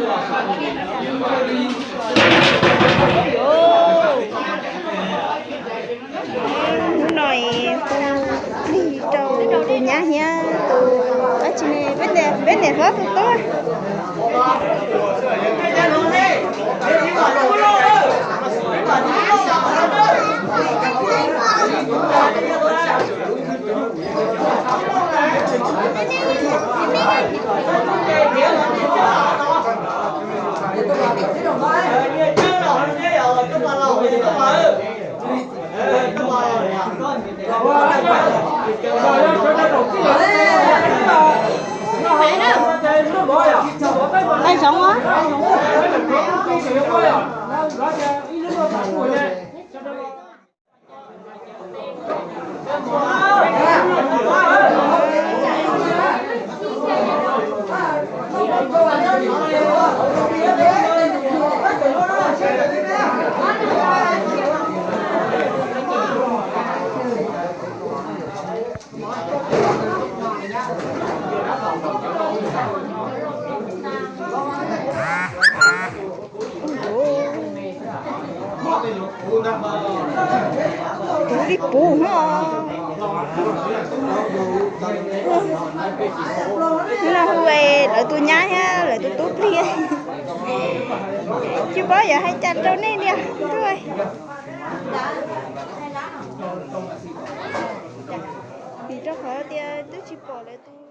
Hnub no es hu plig rau tus nyab thiab tus dab tsi ne, peb niam hlob tus tub. Puv li puv no. Hnub no hu lawv tus nyab thiab lawv tus tub plig. Tsis paub yuav hais cas rau nej li os. Vim rau qhov tias twb tsis pom lawv tus